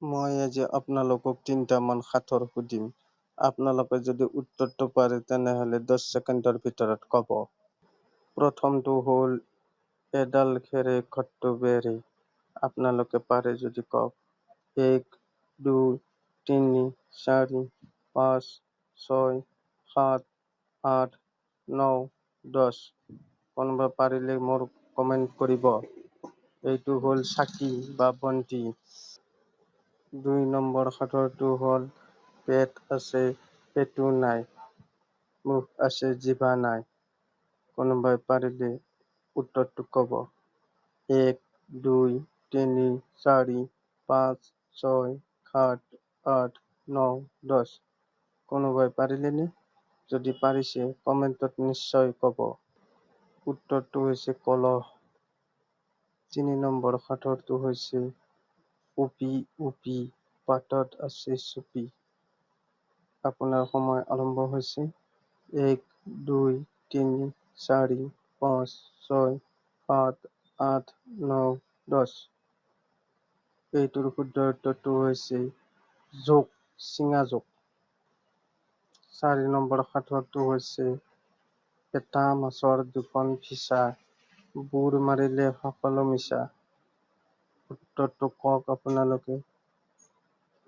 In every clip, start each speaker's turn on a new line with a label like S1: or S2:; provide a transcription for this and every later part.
S1: মই আজি আপোনালোকক তিনিটামান সাঁথৰ সুধিম। আপোনালোকে যদি উত্তৰটো পাৰে তেনেহ'লে 10 ছেকেণ্ডৰ ভিতৰত ক'ব। প্ৰথমটো হ'ল এডাল খেৰে ঘৰটো বেৰে। আপোনালোকে পাৰে যদি কওক। 1, 2, 3, 4, 5, 6, 7, 8, 9, 10। কোনোবা পাৰিলে মোৰ কমেণ্ট কৰিব। এইটো হ'ল চাকি বা বন্তি। 2 নম্বৰ সাঁথৰটো হ'ল পেট আছে পেটু নাই, মুখ আছে জিভা নাই। কোনোবাই পাৰিলে উত্তৰটো ক'ব। 1, 2, 3, 4, 5, 6, 7, 8, 9, 10। কোনোবাই পাৰিলেনে? যদি পাৰিছে, কমেণ্টত নিশ্চয় ক'ব। উত্তৰটো হৈছে কলহ। 3 নম্বৰ সাঁথৰটো হৈছে উপি উপি বাটত আছে চুপি। আপোনাৰ সময় আৰম্ভ হৈছে। 1, 2, 3, 4, 5, 6, 7, 8, 9, 10। এইটোৰ শুদ্ধ উত্তৰটো হৈছে জোক, চিঙা জোক। 4 নম্বৰ সাঁথৰটো হৈছে এটা মাছৰ দুখন ফিছা, বুৰ মাৰিলে সকলো মিছা। উত্তৰটো কওক আপোনালোকে।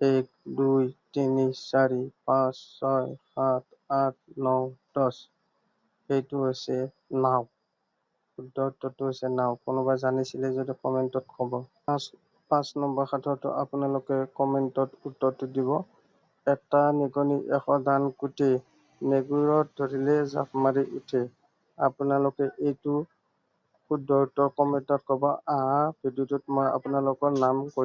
S1: 1, 2, 3, 4, 5, 6, 7, 8, 9, 10। এইটো হৈছে নাও। শুদ্ধ উত্তৰটো হৈছে নাও। কোনোবা জানিছিলে যদি কমেণ্টত ক'ব। 5 নম্বৰ সাঁথৰটো আপোনালোকে কমেণ্টত উত্তৰটো দিব। এটা নিগনি 100 ধান কুটে, নেগুৰত ধৰিলে জাপ মাৰি উঠে। আপোনালোকে এইটো শুদ্ধ উত্তৰ কমেণ্টত ক'ব। অহা ভিডিঅ'টোত মই আপোনালোকৰ নাম কৈ